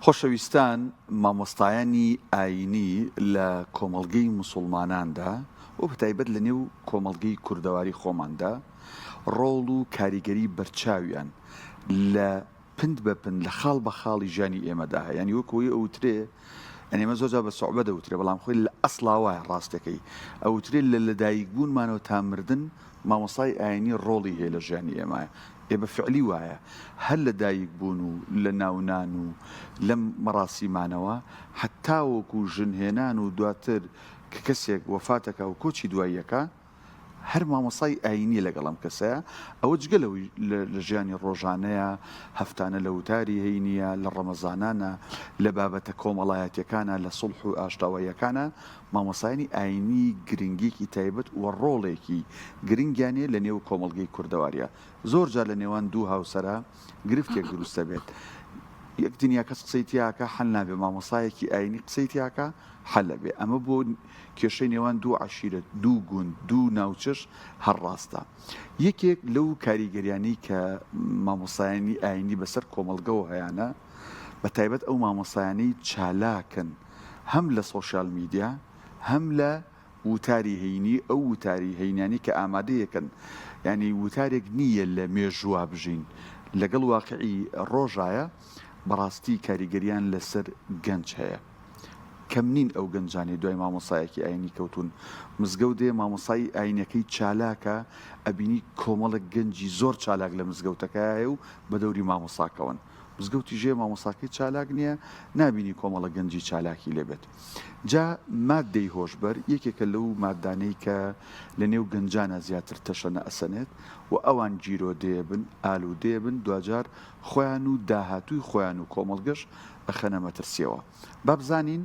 خۆشەویستان مامۆستایانی ئایینی لە کۆمەڵگەی موسوڵماناندا و بەتایبەت لە نێو کۆمەڵگەی کوردەواری خۆماندا ڕۆڵ و کاریگەری بەرچاویان لە پنت بە پنت لە خاڵ بە خاڵی ژیانی ئێمەدا هەیە یانی وەک ئەوەی ئەوترێ یانی ئێمە زۆر جار بە سوعبە دەوترێ بەڵام خۆی لە ئەسڵا وایە ڕاستەکەی ئەوترێ لە لەدایک بوونمانەوە تا مردن مامۆستای ئایینی ڕۆڵی هەیە لە ژیانی ئێمە ئێ بە فعلی وایە هەر لە دایک بوون و لە ناونان و لەم مەڕاسیمانەوە هەتاوەکو ژن هێنان و دواتر کە کەسێک وەفاتەکا و کۆچی دواییەکا هەر مامۆستای ئایینیە لەگەڵ ئەم کەسەیە، ئەوە جگە لەوەی لە ژیانی ڕۆژانەیە، هەفتانە لە وتاری هەینیە، لە ڕەمەزانانە، لە بابەتە کۆمەڵایەتیەکانە، لە سوڵح و ئاشتاواییەکانە، مامۆستایانی ئایینی گرنگیەکی تایبەت و ڕۆڵێکی گرنگیان هەیە لە نێو کۆمەڵگەی کوردەواریە. زۆر جار لە نێوان دوو هاوسەرا گرفتێک دروست دەبێت، یەک دنیا کەس قسەی تیاکا حەل نابێ، مامۆستایەکی ئایینی قسەی تیاکا حەل ئەبێ. ئەمە بۆ کێشەی نێوان دوو عەشیرەت، دوو گوند، دوو ناوچەش هەر ڕاستە. یەکێک لەو کاریگەریانەی کە مامۆستایانی ئایینی بەسەر کۆمەڵگەوە هەیانە، بە تایبەت ئەو مامۆستایانەی چالاکن هەم لە سۆشیال میدیا هەم لە وتاری هەینی، ئەو وتاری هەینیانەی کە ئامادەیەکەن یانی وتارێک نییە لە مێژووا بژین لەگەڵ واقعی ڕۆژایە، بەڕاستی کاریگەریان لەسەر گەنج هەیە. کەم نین ئەو گەنجانەی دوای مامۆستایەکی ئاینی کەوتوون. مزگەوت دێ مامۆستای ئاینەکەی چالاکە ئەبینی کۆمەڵێک گەنجی زۆر چالاک لە مزگەوتەکەیا هەیە و بە دەوری مامۆستاکەوەن. مزگەوتیش هەیە مامۆستاکەی چالاک نییە نابینی کۆمەڵە گەنجی چالاکی لێ بێت. جا ماددەی هۆشبەر یەکێکە لەو ماددانەی کە لە نێو گەنجانا زیاتر تەشەنە ئەسەنێت و ئەوان گیرۆدەیە بن، ئالوودەیە بن دواجار خۆیان و داهاتووی خۆیان و کۆمەڵگەش ئەخەنە مەترسیەوە. با بزانین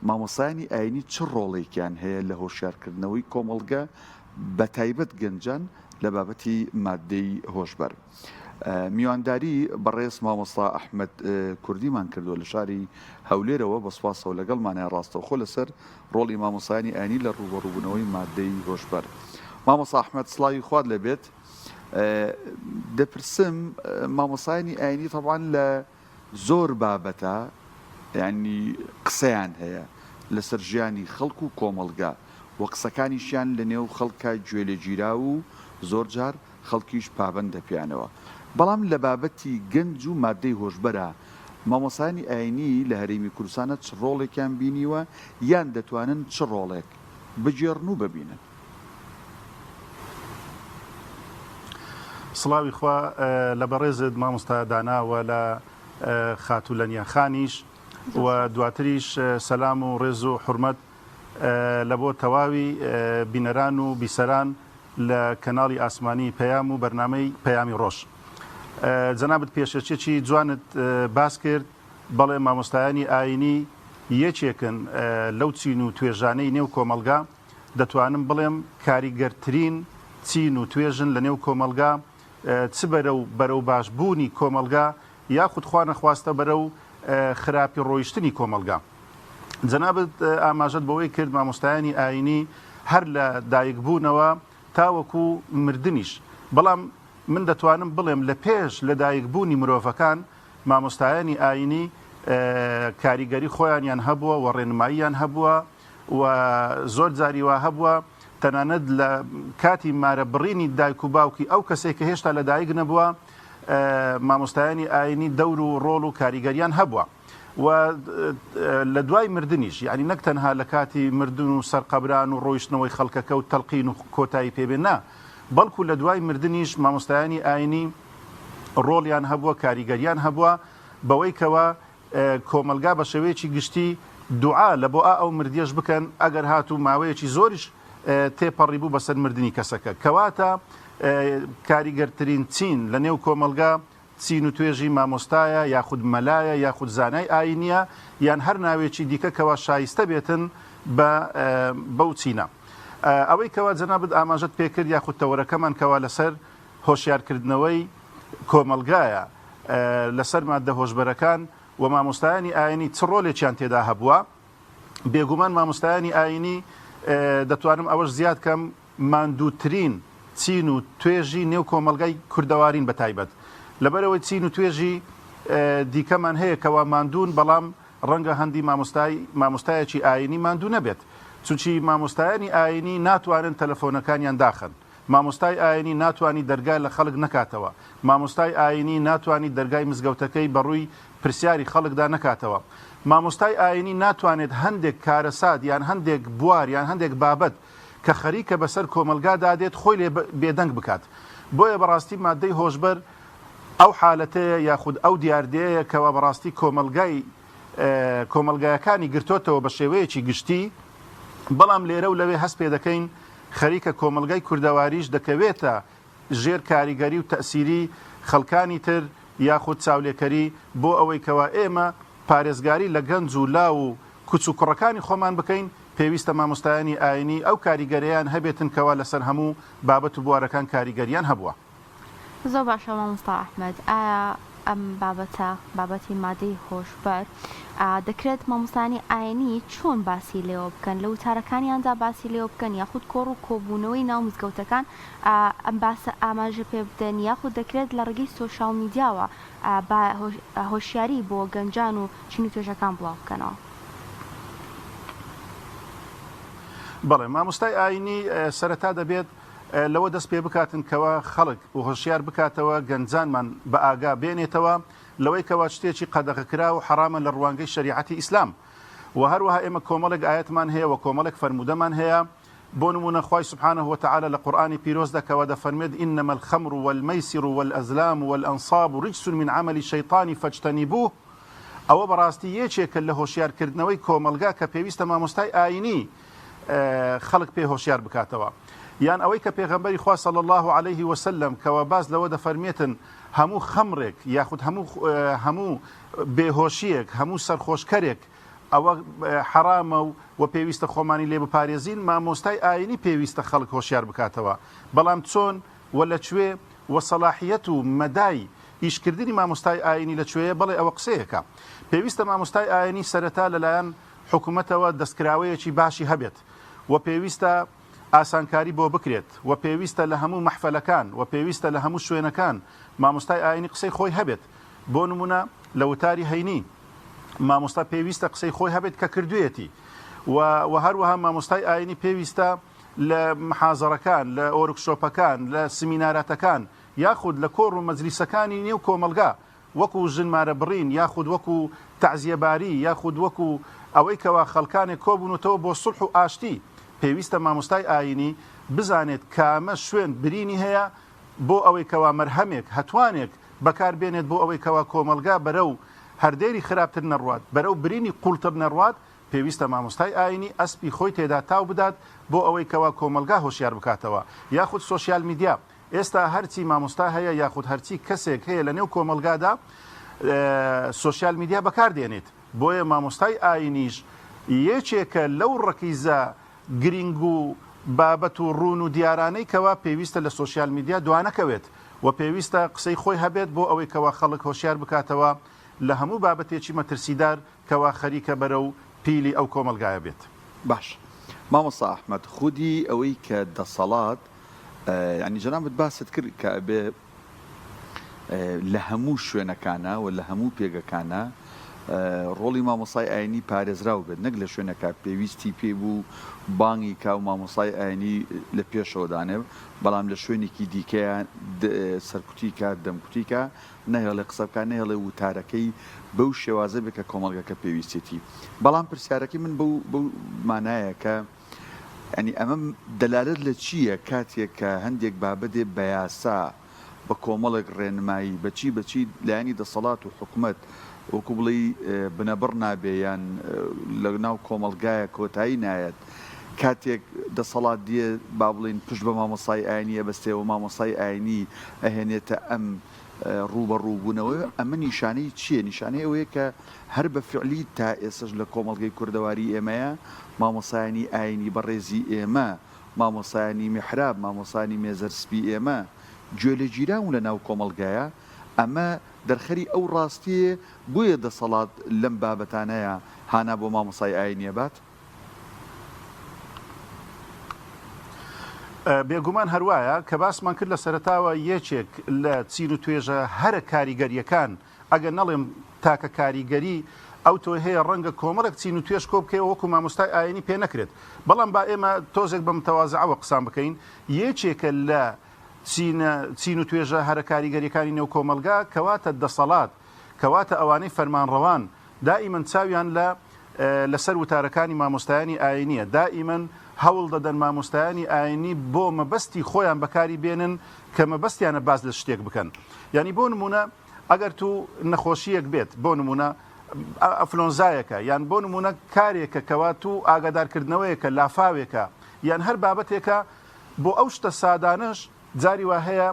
مامۆستایانی ئاینی چ ڕۆڵێکیان هەیە لە هۆشیارکردنەوەی کۆمەڵگە بەتایبەت گەنجان لە بابەتی ماددەی هۆشبەر. میوانداری بەڕێز مامۆستا ئەحمەد کوردیمان کردووە لە شاری هەولێرەوە بە سوپاسەوە لەگەڵمانە ڕاستەوخۆ لەسەر ڕۆڵی مامۆستایانی ئاینی لە ڕووبەڕووبوونەوەی ماددەی هۆشبەر. مامۆستا ئەحمەد سڵاوی خوات لێبێت. دەپرسم مامۆستایانی ئاینی تەبعەن لە زۆر بابەتە یانی قسەیان هەیە لەسەر ژیانی خەڵک و کۆمەڵگا و قسەکانیشیان لە نێو خەڵکا گوێلێگیراو و زۆر جار خەڵکیش پابەندە پێیانەوە بەڵام لە بابەتی گەنج و مادەی هۆشبەرا مامۆستایانی ئاینی لە هەرێمی کوردستانا چ ڕۆڵێکیان بینیوە یان دەتوانن چ ڕۆڵێک بگێڕن و ببینن؟ سڵاوی خوا لە بەڕێزت مامۆستا دانا و لە خاتوو لەنیا خانیش و دواتریش سەلام و ڕێز و حورمەت لە بۆ تەواوی بینەران و بیسەران لە کەناڵی ئاسمانی پەیام و بەرنامەی پەیامی ڕۆژ. جەنابت پێشەکیەکی جوانت باس کرد، بەڵێ مامۆستایانی ئایینی یەکێکن لەو چین و توێژانەی نێو کۆمەڵگا، دەتوانم بڵێم کاریگەرترین چین و توێژن لە نێو کۆمەڵگا، چ بەرەو بەرەو باش بوونی کۆمەڵگا یاخود خوا نەخواستە بەرەو خراپی ڕۆیشتنی کۆمەڵگا. جەنابت ئاماژەت بەوەی کرد مامۆستایانی ئایینی هەر لە دایک بوونەوە تاوەکو مردنیش، بەڵام من دەتوانم بڵێم لە پێش لە دایک بوونی مرۆڤەکان مامۆستایانی ئایینی کاریگەری خۆیانیان هەبووە و ڕێنماییان هەبووە و زۆر جاری وا هەبووە تەنانەت لە کاتی مارە بڕینی دایک و باوکی ئەو کەسێک کە هێشتا لە دایک نەبووە مامۆستایانی ئاینی دەور و ڕۆڵ و کاریگەریان هەبووە و لە دوای مردنیش یعنی نەک تەنها لە کاتی مردن و سەرقەبران و ڕۆیشتنەوەی خەڵکەکە و تەلقین و کۆتایی پێبێ نا بەڵکو لە دوای مردنیش مامۆستایانی ئاینی ڕۆڵیان هەبووە کاریگەریان هەبووە بەوەی کەوا کۆمەڵگا بە شێوەیەکی گشتی دوعا لە بۆ ئا ئەو مردیەش بکەن ئەگەر هاتوو ماوەیەکی زۆریش تێپەڕیبوو بەسەر مردنی کەسەکە. کەواتە کاریگەرترین چین لە نێو کۆمەڵگا چین و توێژی مامۆستایە یاخود مەلایە یاخود زانای ئاینیە یان هەر ناوێکی دیکە کەوا شایستە بێتن بە بەو چینە. ئەوەی کەوا جەنابت ئاماژەت پێکرد یاخود تەوەرەکەمان کەوا لەسەر هۆشیارکردنەوەی کۆمەڵگایە لەسەر ماددە هۆشبەرەکان و مامۆستایانی ئاینی چ ڕۆلێکیان تێدا هەبووە؟ بێگومان مامۆستایانی ئاینی دەتوانم ئەوەش زیاد کەم ماندووترین چین و توێژی نێو کۆمەڵگای کوردەوارین بە تایبەت لەبەرئەوەی چین و توێژی. دیکەمان هەیە کەوا ماندوون بەڵام ڕەنگە هەندی مامۆستای مامۆستایەکی ئایینی ماندوو نەبێت چونکی مامۆستایانی ئایینی ناتوانن تەلەفۆنەکانیان داخەن مامۆستای ئایینی ناتوانی دەرگا لە خەڵک نەکاتەوە مامۆستای ئایینی ناتوانی دەرگای مزگەوتەکەی بەڕووی پرسیاری خەڵکدا نەکاتەوە مامۆستای ئایینی ناتوانێت هەندێک کارەسات یان هەندێک بوار یان هەندێک بابەت کە خەریکە بەسەر کۆمەڵگادا دێت خۆی لێ بێدەنگ بکات بۆیە بەڕاستی مادەی هۆشبەر ئەو حالەتەیە یاخود ئەو دیاردەیەیە کەوا بەڕاستی کۆمەڵگای کۆمەڵگایەکانی گرتۆتەوە بە شێوەیەکی گشتی، بەڵام لێرە و لەوێ هەست پێدەکەین خەریکە کۆمەڵگای کوردەواریش دەکەوێتە ژێر کاریگەری و تەئسیری خەڵکانی تر یاخود چاولێکەری بۆ ئەوەی کەوا ئێمە پارێزگاری لە گەنج و لاو و کچ و کوڕەکانی خۆمان بکەین پێویستە مامۆستایانی ئاینی ئەو کاریگەرەیان هەبێتن کەوا لەسەر هەموو بابەت و بوارەکان کاریگەریان هەبووە. زۆر باشە مامۆستا ئەحمەد ئایا ئەم بابەتە بابەتی مادەی هۆشبەر دەکرێت مامۆستایانی ئاینی چۆن باسی لێوە بکەن لە وتارەکانیاندا باسی لێوە بکەن یاخود کۆڕ و کۆبوونەوەی ناو مزگەوتەکان ئەم باسە ئاماژە پێ بدەن یاخود دەکرێت لە ڕێگەی سۆشیال میدیاوە با هۆشیاری بۆ گەنجان و چین و توێژەکان بڵاو بکەنەوە؟ بەڵێ مامۆستای ئاینی سەرەتا دەبێت لەوە دەست پێ بکاتن کەوا خەڵک هۆشیار بکاتەوە، گەنجانمان بە ئاگا بێنێتەوە لەوەی کەوا شتێکی قەدەغەکراو و حەڕامە لە ڕوانگەی شەریعەتی ئیسلام. وە هەروەها ئێمە کۆمەڵێک ئایەتمان هەیە وە کۆمەڵێک فەرموودەمان هەیە، بۆ نموونە خوای سبحانە وتعالی لە قورئانی پیرۆزدا کەوا دەفەرموێت انما الخمر والمیسر والازلام والانصاب رجس من عمل الشیطان فاجتنبوه، ئەوە بەڕاستی یەکێکە لە هۆشیارکردنەوەی کۆمەڵگا کە پێویستە مامۆستای ئایینی خەڵک پێ هۆشیار بکاتەوە. یان ئەوەی کە پێغەمبەری خوا صلی اللە علیه وسلم کەوا باس لەوە دەفەرمێتن هەموو خەمڕێک یاخود هەموو هەموو بێهۆشیەک هەموو سەرخۆشکەرێک ئەوە حەرامە و و پێویستە خۆمانی لێ بپارێزین مامۆستای ئاینی پێویستە خەڵک هۆشیار بکاتەوە بەڵام چۆن و لە کوێ و سەلاحیەت و مەدای ئیشکردنی مامۆستای ئاینی لە کوێیە بەڵێ ئەوە قسەیەکە پێویستە مامۆستای ئاینی سەرەتا لەلایەن حکومەتەوە دەستکراوەیەکی باشی هەبێت و پێویستە ئاسانکاری بۆ بکرێت و پێویستە لە هەموو مەحفەلەکان و پێویستە لە هەموو شوێنەکان مامۆستای ئاینی قسەی خۆی هەبێت بۆ نمونە لە وتاری هەینی مامۆستا پێویستە قسەی خۆی هەبێت کە کردوێتی و و هەروەها مامۆستای ئاینی پێویستە لە محازەرەکان لە ۆرکشۆپەکان لە سمیناراتەکان یاخود لە کۆڕ و مەجلیسەکانی نێو کۆمەڵگا وەکو ژن مارە بڕین یاخود وەکو تەعزیە باری یاخود وەکو ئەوەی کەوا خەڵکانێک کۆبونوتەوە بۆ سوڵح و ئاشتی پێویستە مامۆستای ئاینی بزانێت کامە شوێن برینی هەیە بۆ ئەوەی کەوا مەرهەمێک هەتوانێک بەکار بێنێت بۆ ئەوەی کەوا کۆمەڵگا بەرەو هەردێری خراپتر نەڕوات بەرەو برینی قوڵتر نەڕوات پێویستە مامۆستای ئاینی ئەسپی خۆی تێدا تاو بدات بۆ ئەوەی کەوا کۆمەڵگا هۆشیار بکاتەوە یاخود سۆشیال میدیا ئێستا هەرچی مامۆستا هەیە یاخود هەرچی کەسێک هەیە لە نێو کۆمەڵگادا سۆشیال میدیا بەکار دێنێت بۆیە مامۆستای ئاینیش یەکێکە لەو ڕەکیزە گرینگ و بابەت و ڕوون و دیارانەی کەوا پێویستە لە سۆشیال میدیا دوانەکەوێت و پێویستە قسەی خۆی هەبێت بۆ ئەوەی کەوا خەڵک هۆشیار بکاتەوە لە هەموو بابەتێکی مەترسیدار کەوا خەریکە بەرەو پیلی ئەو کۆمەڵگایە بێت. باش مامۆستا ئەحمەد خودی ئەوەی کە دەسەڵات یانی جەنابت باست کرد کە ئەبێ لە هەموو شوێنەکانە و لە هەموو پێگەکانە ڕۆڵی مامۆسای ئاینی پارێزراو بێت نەک لە شوێنەکە پێویستی پێ بوو بانگی کا و مامۆسای ئاینی لە پێشەوە دانێ بەڵام لە شوێنێکی دیکەیان سەرکوتی کا دەمکوتی کا نەهێڵێ قسە بکا نەهێڵێ وتارەکەی بەو شێوازە بێت کە کۆمەڵگەکە پێویستێتی بەڵام پرسیارەکەی من بەو بەو مانایە کە یانی ئەمە دەلالەت لە چییە کاتێک کە هەندێک بابەت دێ بە یاسا بە کۆمەڵێک ڕێنمایی بە چی بە چی لایەنی دەسەڵات و حکومەت وەکو بڵێی بنەبڕ نابێ یان لە ناو کۆمەڵگایە کۆتایی نایەت کاتێک دەسەڵات دێ با بڵێین پشت بە مامۆستای ئاینی ئەبەستێ و مامۆستای ئاینی ئەهێنێتە ئەم ڕووبەڕووبوونەوە ئەمە نیشانەی چییە؟ نیشانەی ئەوەیە کە هەر بە فیعلی تا ئێستەش لە کۆمەڵگەی کوردەواری ئێمەیە مامۆستایانی ئایینی بەڕێزی ئێمە، مامۆستایانی میحراب، مامۆستایانی مێزەر سپی ئێمە گوێ لێگیراون لە ناو کۆمەڵگایە، ئەمە دەرخەری ئەو ڕاستیەیە بۆیە دەسەڵات لەم بابەتانەیە هانا بۆ مامۆستای ئایینی ئەبات. بێگومان هەروایە، کە باسمان کرد لە سەرەتاوە یەکێک لە چین و توێژە هەرە کاریگەرییەکان، ئەگەر نەڵێم تاکە کاریگەری ئەوتۆی هەیە، ڕەنگە کۆمەڵێک چین و توێژ کۆ بکەیەوە وەکو مامۆستای ئایینی پێ نەکرێت، بەڵام با ئێمە تۆزێک بە متەوازعەوە قسان بکەین، یەکێکە لە چینە چین و توێژە هەرە کاریگەرییەکانی نێو کۆمەڵگا، کەواتە دەسەڵات، کەواتە ئەوانەی فەرمانڕەوان دائیمەن چاویان لە لەسەر وتارەکانی مامۆستایانی ئاینیە، دائیمەن هەوڵ دەدەن مامۆستایانی ئاینی بۆ مەبەستی خۆیان بەکاری بێنن کە مەبەستیانە باس لە شتێک بکەن. یانی بۆ نمونە ئەگەر تو نەخۆشیەک بێت بۆ نمونە ئەفلۆنزایەکە یان بۆ نمونە کارێکە کەوا تو ئاگادارکردنەوەیەکە لافاوێکە یان هەر بابەتێکە بۆ ئەو شتە سادانەش جاری وا هەیە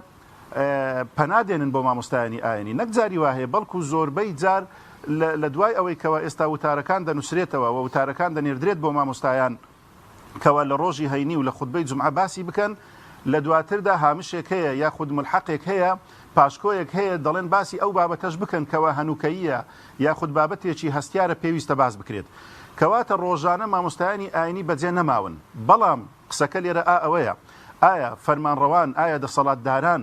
پەنا دێنن بۆ مامۆستایانی ئاینی، نەک جاری وا هەیە بەڵکو زۆربەی جار لە دوای ئەوەی کەوا ئێستا وتارەکان دەنووسرێتەوە و وتارەکان دەنێردرێت بۆ مامۆستایان کەوا لە ڕۆژی هەینی و لە خوتبەی جومعە باسی بکەن، لە دواتردا هامشێک هەیە یاخود ملحەقێک هەیە، پاشکۆیەک هەیە دەڵێن باسی ئەو بابەتەش بکەن کەوا هەنووکەییە یاخود بابەتێکی هەستیارە پێویستە باس بکرێت. کەواتە ڕۆژانە مامۆستایانی ئاینی بەجێ نەماون، بەڵام. قسەکە لێرە ئا ئەوەیە، ئایا فەرمانڕەوان، ئایا دەسەڵاتداران،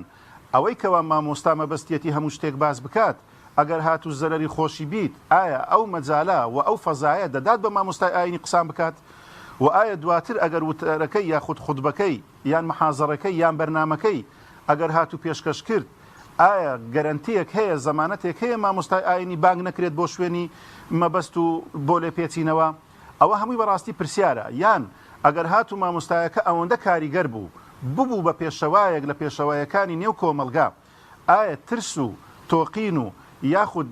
ئەوەی کەوا مامۆستا مەبەستیەتی هەموو شتێک باس بکات، ئەگەر هاتوو زەرەری خۆشی بیت، ئایا ئەو مەجالە و ئەو فەزایە دەدات بە مامۆستای ئاینی قسان بکات؟ وە ئایا دواتر ئەگەر وتارەکەی یاخود خوتبەکەی یان محازەرەکەی یان بەرنامەکەی ئەگەر هاتوو پێشکەش کرد، ئایا گەرەنتیەک هەیە، زەمانەتێک هەیە مامۆستای ئاینی بانگ نەکرێت بۆ شوێنی مەبەست و بۆ لێپێچینەوە؟ ئەوە هەمووی بەڕاستی پرسیارە، یان ئەگەر هاتوو مامۆستایەکە ئەوەندە کاریگەر بوو، ببوو بە پێشەوایەک لە پێشەوایەکانی نێو کۆمەڵگا، ئایا ترس و تۆقین و یاخود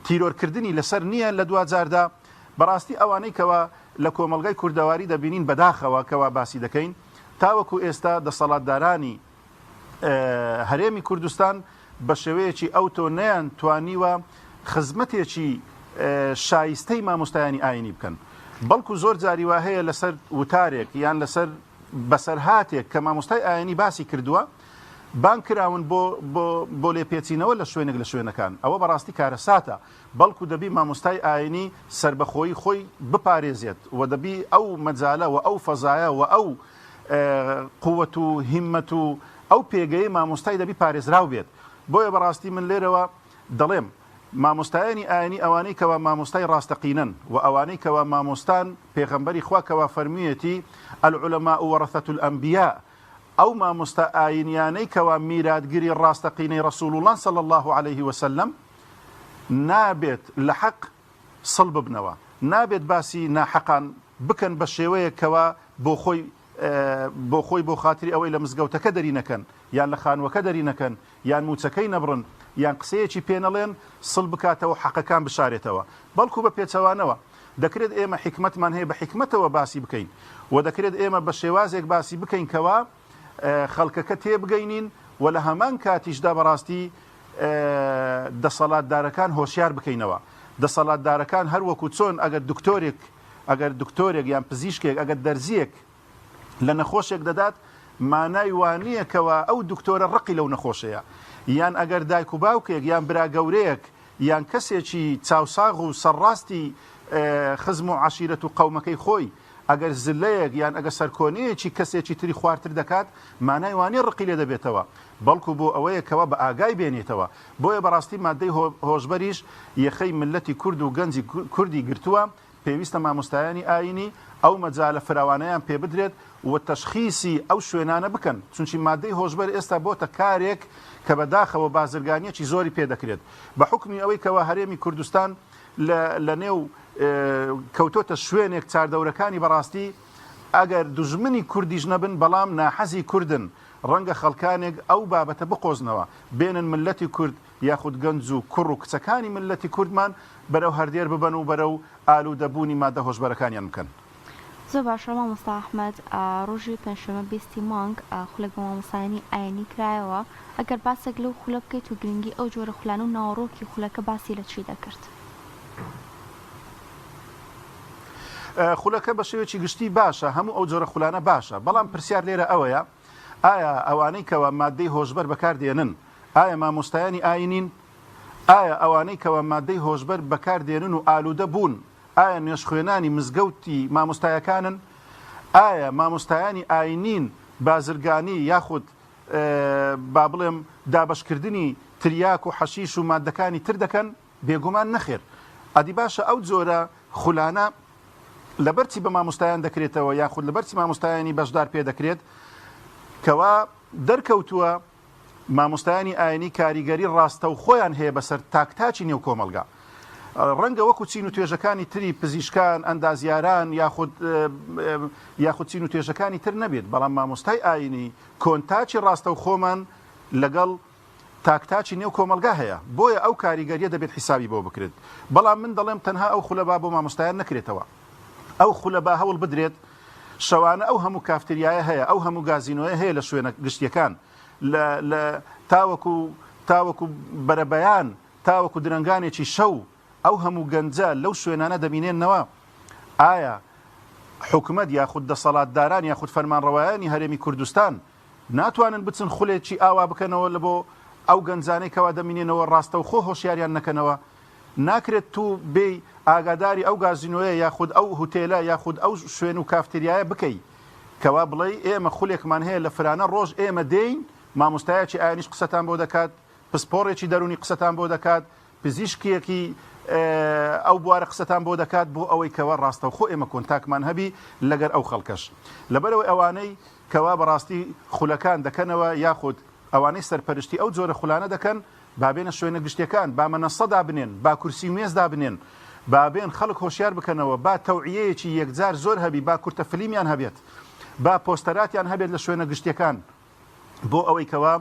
تیرۆرکردنی لەسەر نییە لە دواجاردا؟ بەڕاستی ئەوانەی کەوا لە کۆمەڵگای کوردەواری دەبینین بەداخەوە کەوا باسی دەکەین تاوەکو ئێستا دەسەڵاتدارانی هەرێمی کوردستان بە شێوەیەکی ئەوتۆ نەیان توانیوە خزمەتێکی شایستەی مامۆستایانی ئاینی بکەن بەڵکو زۆر جاری وا هەیە لەسەر وتارێک یان لەسەر بەسەرهاتێک کە مامۆستای ئاینی باسی کردووە بانگ کراون بۆ بۆ بۆ لێپێچینەوە لە شوێنێک لە شوێنەکان ئەوە بەڕاستی کارەساتە بەڵکو دەبی مامۆستای ئاینی سەربەخۆیی خۆی بپارێزێت و دەبی ئەو مەجالە و ئەو فەزایە و ئەو قوت و هیمەت و ئەو پێگەیەی مامۆستای دەبی پارێزراو بێت بۆیە بەڕاستی من لێرەوە دەڵێم مامۆستایانی ئاینی ئەوانەی کەوا مامۆستای ڕاستەقینەن و ئەوانەی کەوا مامۆستان پێغەمبەری خوا کەوا فەرموویەتی العلماء ورثة الانبیاء ئەو مامۆستا ئاینیانەی کەوا میراتگری ڕاستەقینەی ڕسول اللە صلی اللە علیه وسلم نابێت لە حەق سڵ ببنەوە، نابێت باسی ناحەقان بکەن بە شێوەیەک کەوا بۆ خۆی بۆ خۆی بۆ خاتری ئەوەی لە مزگەوتەکە دەری نەکەن یان لە خانووەکە دەری نەکەن یان مووچەکەی نەبڕن یان قسەیەکی پێ نەڵێن سڵ بکاتەوە حەقەکان بشارێتەوە بەڵکو بە پێچەوانەوە دەکرێت ئێمە حیکمەتمان هەیە بە حیکمەتەوە باسی بکەین و دەکرێت ئێمە بە شێوازێک باسی بکەین کەوا خەڵکەکە تێبگەینین و لە هەمان کاتیشدا بەڕاستی دەسەڵاتدارەکان هۆشیار بکەینەوە. دەسەڵاتدارەکان هەر وەکو چۆن ئەگەر دکتۆرێک ئەگەر دکتۆرێک یان پزیشکێک ئەگەر دەرزییەک لە نەخۆشێک دەدات مانای وانییە کەوا ئەو دکتۆرە ڕقی لەو نەخۆشەیە یان ئەگەر دایک و باوکێک یان برا گەورەیەک یان کەسێکی چاوساغ و سەرڕاستی خزم و عەشیرەت و قەومەکەی خۆی ئەگەر زلەیەک یان ئەگەر سەرکۆنەیەکی کەسێکی تری خوارتر دەکات، مانای وانیە ڕقی لێ دەبێتەوە، بەڵکو بۆ ئەوەیە کەوا بە ئاگای بێنێتەوە. بۆیە بەڕاستی مادەی هۆشبەریش یەخەی مللەتی کورد و گەنجی کوردی گرتووە، پێویستە مامۆستایانی ئایینی ئەو مەجالە فراوانەیان پێبدرێت و تەشخیسی ئەو شوێنانە بکەن، چونکی مادەی هۆشبەر ئێستا بۆتە کارێک کە بە داخەوە بازرگانیەکی زۆری پێدەکرێت بە حوکمی ئەوەی کەوا هەرێمی کوردستان لە لە نێو کەوتۆتە شوێنێک چاردەورەکانی بەڕاستی ئەگەر دوژمنی کوردیش نەبن بەڵام ناحەزی کوردن ڕەنگە خەڵکانێک ئەو بابەتە بقۆزنەوە بێنن مللەتی کورد یاخود گەنج و کوڕ و کچەکانی مللەتی کوردمان بەرەو هەردێر ببەن و بەرەو ئالوودە بوونی مادە هۆشبەرەکانیان بکەن. زۆر باشە مامۆستا ئەحمەد ڕۆژی پێنجشەممە بیستی مانگ خولێک بۆ مامۆستایانی ئاینی کرایەوە ئەگەر باسێک لەو خولە بکەیت و گرنگی ئەو جۆرە خولانە و ناوەڕۆکی خولەکە باسی لە چی دەکرد؟ خولەکە بە شێوەیەکی گشتی باشە، هەموو ئەو جۆرە خولانە باشە، بەڵام پرسیار لێرە ئەوەیە ئایا ئەوانەی کەوا ماددەی هۆشبەر بەکار دێنن ئایا مامۆستایانی ئاینین؟ ئایا ئەوانەی کەوا ماددەی هۆشبەر بەکار دێنن و ئالوودە بوون ئایا نوێژخوێنانی مزگەوتی مامۆستایەکانن؟ ئایا مامۆستایانی ئاینین بازرگانی یاخود با بڵێم دابەشکردنی تریاک و حەشیش و ماددەکانی تر دەکەن؟ بێگومان نەخێر. ئەدی باشە ئەو جۆرە خولانە لەبەر چی بە مامۆستایان دەکرێتەوە یاخود لەبەر چی مامۆستایانی بەشدار پێ دەکرێت؟ کەوا دەرکەوتووە مامۆستایانی ئاینی کاریگەری ڕاستەوخۆیان هەیە بەسەر تاک تاکی نێو کۆمەڵگا. ڕەنگە وەکو چین و توێژەکانی تری پزیشکان، ئەندازیاران یاخود یاخود چین و توێژەکانی تر نەبێت، بەڵام مامۆستای ئاینی کۆنتاکی ڕاستەوخۆمان لەگەڵ تاک تاکی نێو کۆمەڵگا هەیە، بۆیە ئەو کاریگەریە دەبێت حیسابی بۆ بکرێت، بەڵام من دەڵێم تەنها ئەو خولە با بۆ مامۆستایان نەکرێتەوە، ئەو خولە با هەوڵ بدرێت شەوانە ئەو هەموو کافتریایە هەیە، ئەو هەموو گازینۆیە هەیە لە شوێنە گشتیەکان لە لە تاوەکو تاوەکو بەرەبەیان تاوەکو درەنگانێکی شەو ئەو هەموو گەنجە لەو شوێنانە دەبینێنەوە، ئایا حکومەت یاخود دەسەڵاتداران یاخود فەرمانڕەوایانی هەرێمی کوردستان ناتوانن بچن خولێکی ئاوا بکەنەوە لە بۆ ئەو گەنجانەی کەوا دەمینێنەوە ڕاستەوخۆ هۆشیاریان نەکەنەوە؟ ناکرێت تو بێی ئاگاداری ئەو گازینۆیە یاخود ئەو هوتێلە یاخود ئەو شوێن و کافتریایە بکەی کەوا بڵێی ئێمە خولێکمان هەیە لە فرانە ڕۆژ ئێمە دێین مامۆستایەکی ئاینیش قسەتان بۆ دەکات پسپۆڕێکی دەرونی قسەتان بۆ دەکات پزیشکێکی ئەو بوارە قسەتان بۆ دەکات بۆ ئەوەی کەوا ڕاستەوخۆ ئێمە کۆنتاکمان هەبی لەگەر ئەو خەڵکەش لەبەرئەوەی ئەوانەی کەوا بەڕاستی خولەکان دەکەنەوە یاخود ئەوانەی سەرپەرشتی ئەو جۆرە خولانە دەکەن با بێنە شوێنە گشتیەکان با مەنەسە دابنێن با کورسی و مێز دابنێن با بێن خەڵک هۆشیار بکەنەوە با تەوعیەیەکی یەکجار زۆر هەبی با کورتە فلیمیان هەبێت با پۆستەراتیان هەبێت لە شوێنە گشتیەکان بۆ ئەوەی کەوا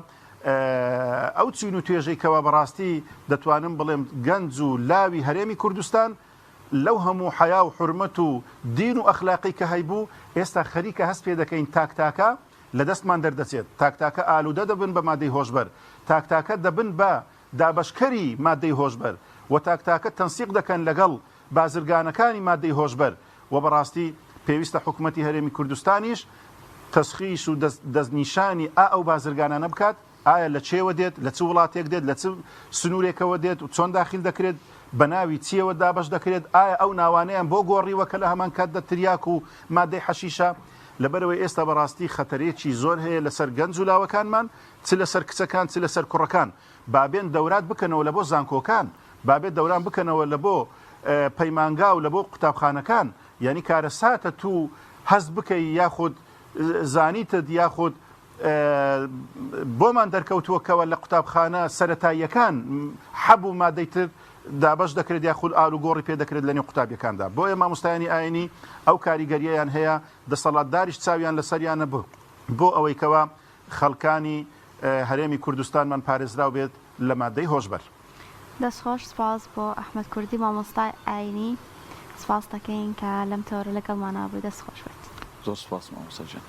ئەو چین و توێژەی کەوا بەڕاستی دەتوانم بڵێم گەنج و لاوی هەرێمی کوردستان لەو هەموو حەیا و حورمەت و دین و ئەخلاقەی کە هەیبوو ئێستا خەریکە هەست پێ دەکەین تاک تاکە لە دەستمان دەردەچێت تاک تاکە ئالوودە دەبن بە مادەی هۆشبەر تاک تاکە دەبن بە دابەشکەری مادەی هۆشبەر و تاک تاکە تەنسیق دەکەن لەگەڵ بازرگانەکانی مادەی هۆشبەر و بەڕاستی پێویستە حکومەتی هەرێمی کوردستانیش تەشخیس و دەستنیشانی ئا ئەو بازرگانانە بکات ئایا لە چێوە دێت، لە چ وڵاتێک دێت، لە چ سنوورێکەوە دێت و چۆن داخیل دەکرێت، بە ناوی چییەوە دابەش دەکرێت، ئایا ئەو ناوانەیان بۆ گۆڕیوە کە لە هەمان کاتدا تریاک و مادەی حەشیشە؟ لەبەرئەوەی ئێستا بەڕاستی خەتەرێکی زۆر هەیە لەسەر گەنج و لاوەکانمان، چ لەسەر کچەکان چ لەسەر کوڕەکان. با بێن دەورات بکەنەوە لە بۆ زانکۆکان، با بێ دەوران بکەنەوە لە بۆ پەیمانگا و لە بۆ قوتابخانەکان. یانی کارەساتە تو هەست بکەی یاخود زانیتت یاخود بۆمان دەرکەوتووە کەوە لە قوتابخانە سەرەتاییەکان حەب و مادەی تر دابەش دەکرێت یاخود ئالوگۆڕی پێ دەکرێت لە نێو قوتابیەکاندا بۆیە مامۆستایانی ئاینی ئەو کاریگەریەیان هەیە دەسەڵاتداریش چاویان لەسەریانە بۆ ئەوەی کەوا خەڵکانی هەرێمی کوردستانمان پارێزراو بێت لە مادەی هۆشبەر. دەست خۆش سپاس بۆ ئەحمەد کوردی مامۆستای ئاینی سپاست دەکەین کە لەم تەوەرە لەگەڵمانا بووی دەست خۆش بێت. زۆر سپاس مامۆستا گیان.